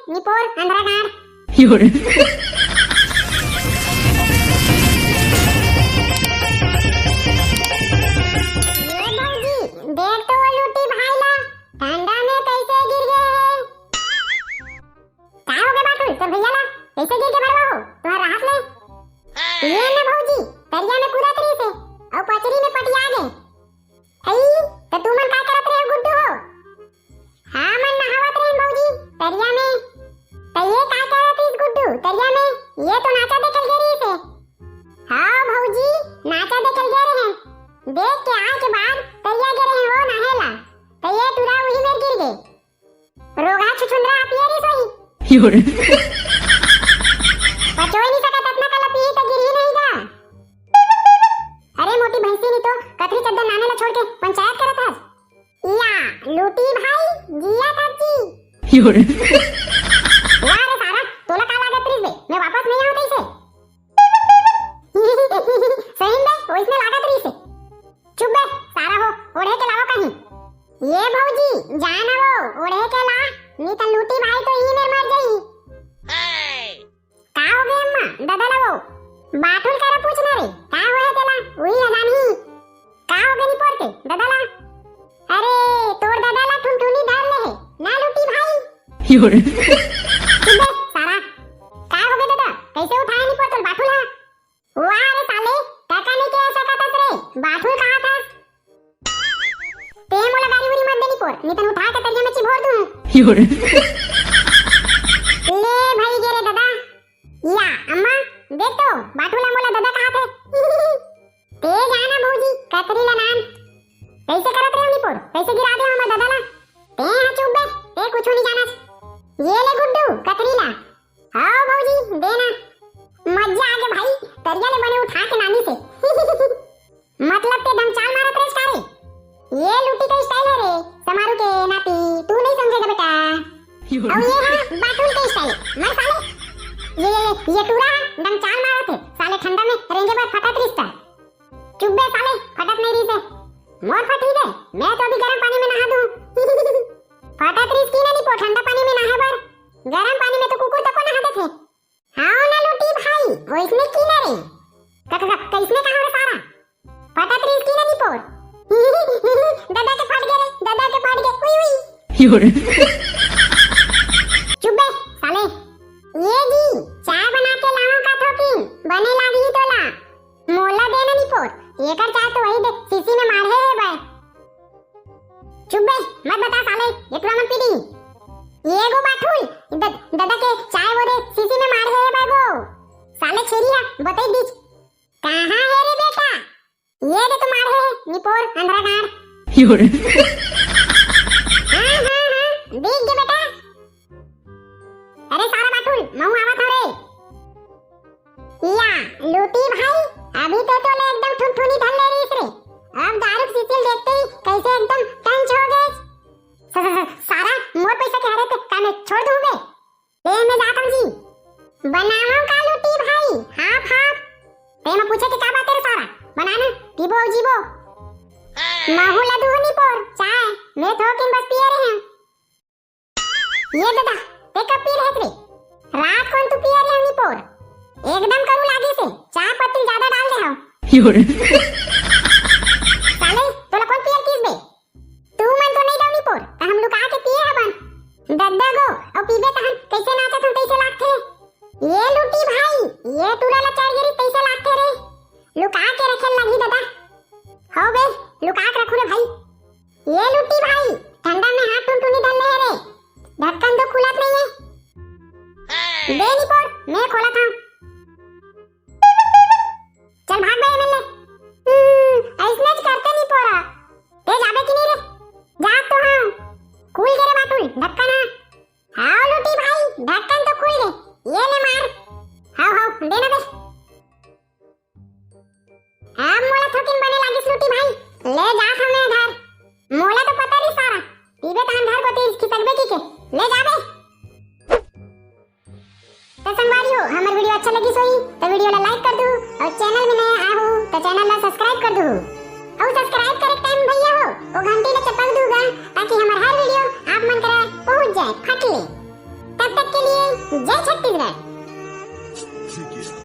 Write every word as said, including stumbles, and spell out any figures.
निपोर अंधरा गांड। ए भौजी, देख तो वो लूटी भाई ला, ठंडा में कैसे गिर गए हैं। का हो गए बाटुल, तोर भैया ला कैसे गिर के मरवा हो, तुहार राहत ले? ये ना भौजी, तरिया में कूदत रहिस हे, अउ पचरी में पटिया गे। अई, त तुमन का करत रहे गुड्डू हो? हमन नहावत रहेन भौजी, तरिया में। त ये का करत रहिस गुड्डू, तरिया में? ये तो नाचा देखल गे रहिस हे। हाँ भौजी, नाचा देखल गे रहेन। देख के आए के बाद तरिया गे रहेन वो नहाए ला। त ये टूरा उही मेर गिर गे। रोगहा छुछुंदरा आप ये रहिस होही। पचोय नहीं सकत अतना कला पीही त गिरही नहीं गा। अरे मोटी भैंसी नहीं तो कथरी चद्दर नाने ला छोड़ के पंचायत करत हस। या, लूटी भाई, जिया कच्ची। वाह रे सारा, तोला का लागत रहिस बे? मैं वापस नहीं आऊं तैसे। सही में, वैसने लागत रहिस हे। चुप बे, सारा हो, ओढ़े के लावा कहीं। ये भौजी, जान वो, ओढ़े के ला, नी त लूटी भाई तो इही मेर मर जाई। का हो गे अम्मा, ददा ला वो बाटुल करा पूछना रे, का होय हे तेला, उही ह जानही। का हो गे निपोर के ददा ला? अरे, तोर ददा ला ठुनठुनी धर ले हे, ना लूटी भाई। चुप बे, सारा। का हो गे ददा, कैसे उठाए निपोर तोर बाटुल हा? वाह रे साले, टका नहीं कह सकत हस रे, बाटुल कहा था? ते मोला गारी उरी मत दे निपोर, नितन उठा के तरिया में चिभोर दूं। ले भाई गे रे ददा। या अम्मा, देख तो, बाटुल ला मोला ददा कहा थे। ते जाना भौजी, कतरी ला नान। कैसे करत रहे निपोर, कैसे गिरा दे हमर ददा ला? ते हा चुप बे, ते कुछ नहीं जाना। ये ले गुड्डू, कतरी ला। हाँ भौजी, दे ना। मजा आ गया भाई, तरिया ले बने उठा के नानी से। मतलब ते ढंग चाल मारत रहे का रे? ये लूटी का style है रे, समारू के नाती, तू नहीं समझेगा बेटा। और ये है बाटुल का style, मर साले। ये, ये, ये टूरा है, ढंग चाल मारत है, साले ठंडा में रेंगे बर फटत रिश्ता। चुप बे साले, फटत नहीं रहिस हे। मोर फटही बे, मैं तो अभी गरम पानी में नहा दूं। फटत रहिस कि नहीं पो ठंडा पानी में नहाए बर? गरम पानी में तो कुकुर तको नहा देथे। हाँ ना लूटी भाई, वैसने की ना रे। क-, क-, क-, कैसने कहा रे सारा? फटत रहिस कि नहीं पो? ददा के फट गे रे, ददा के फट गे, उई, उई। चुप बे साले। ये जी, चाय बना के लावा का थोकिन, बने लागही तोला। मोला दे ना निपोर, एकर चाय तो वही दे, शीशी में माढ़े हे बे। चुप बे, मत बता साले, ये टूरा मन पी दी। ये गो बाठुल, द-, ददा के चाय वो दे, शीशी में माढ़े हे बे गो। साले छेरी हा, बताई दीच। कहाँ है रे बेटा? ये दे तो माढ़े हे, निपोर, अंधरा गांड। हाँ, हाँ, हाँ, दिख गे बेटा। अरे सारा बाठुल, महू आवत हव रे। या, लूटी भाई, अभी तो तोले एकदम ठुनठुनी धर ले रहिस रे। अब दारू के शीशी ल देखते ही कैसे एकदम टंच हो गए। स-, स-, स-, सारा मोर पैसा के हरे ते का मैं छोड़ दूं बे? ले मैं जात हूं जी। बनावं का लूटी भाई, हाफ हाफ। ते मैं पूछे के का बात है रे सारा? बना ना, पीबो जीबो। महू ला दूहनी पोर, चाय, मैं थोकिन बस पिए रहे हूं। ये ददा, ते कब पी रहे रे? रात कोन तू पिए रहे हनी पोर? एकदम करू लागे से, चाय पत्ती ज्यादा डाल दे हव। साले, तोला कोन पिए किस बे? तू मन तो नहीं दवनी पोर, त हम लुका के पिए हवन। दद्दा गो, अउ पीबे तहन कैसे नाचत हन तैसे लागथे। ये लूटी भाई, ये टूरा ला चढ़ गिरी तैसे लागथे रे। लुका के रखे लगी ददा। हो बे, लुका के रखू रे भाई। ये लुट्टी भाई, ठंडा में हाथ टुनटुनी धर ले हे रे। ढक्कन तो खुलत नहीं है। दे निपोर, मैं खोलत हूँ। चल भाग बे एमएलए। हम्म, ऐसने ज करते निपोरा। ते जाबे कि नहीं रे? जा तो हाँ। खुल गे रे बाटुल, ढक्कन हाँ। हाँ लुट्टी भाई, ढक्कन तो खुल गे। ये ले मार। हाव, हाव, दे ना बे। अब मोला थोकिन बने लागिस लूटी भाई, ले जात हंव मैं घर। मोला तो पता नहीं सारा, पीबे तहन घर कोती खिसकबे की के, ले जाबे। तो संगवारी हो, हमर वीडियो अच्छा लगिस होही, तो वीडियो ला लाइक कर दू, और चैनल में नया आए हो, तो चैनल ला सब्सक्राइब कर दू। और सब्सक्राइब करे टाइम भैया हो, वो घंटी ला चपक दूगा, ताकि हमर हर वीडियो आप मन करा पहुंच जाए, फट ले। तब तक के लिए जय छत्तीसगढ़।